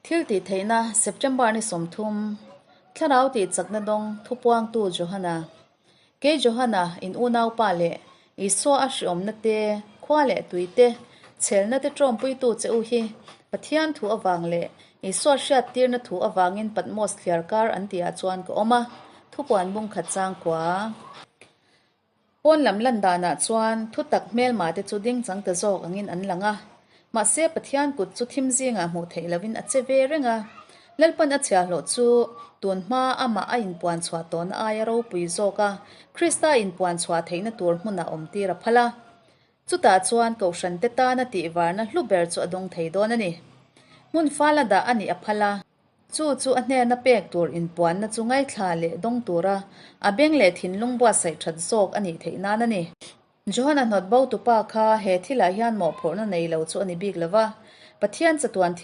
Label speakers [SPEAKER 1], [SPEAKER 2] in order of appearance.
[SPEAKER 1] Thil tih theihna September ni 30, Thlarau tih chakna dawng thupuangtu Johana. Kei Johana, in unaupa leh Isua a hriawmna te, khua leh tui te, chhelna te ṭawmpuitu che u hi Pathian thu avang leh Isua hriattirna thu avangin Patmos thliar kar an tihah chuan ka awm a, thupuan bung khat chang kua. Pawn lam lan danah chuan thutak hmelma te chu ding chang ta zawk angin an lang a. Mahse Pathian kut chu thim zingah hmuh theih lohin a che ve reng a. Lalpan a chhiahhlawh chu tun hma amah a inpuan chhuah tawhna aia ropui zawk a, Krista inpuan chhuah theihna tur hmunah awm tir a phal a. Chutah chuan Kohhran te tana tihvarna hlu ber chu a dawng thei dawn a ni. Hmun fala dah a nih a phal a. Chu chu a hnena pek tur inpuanna chu ngaithla leh dawng tura a beng leh thinlung buatsaih that zawk a nih theih nan a ni. Johana hnawt bo tupa kha he thilah hian mawhphurhna nei lo chu a ni bik lo va, Pathian chatuan thil.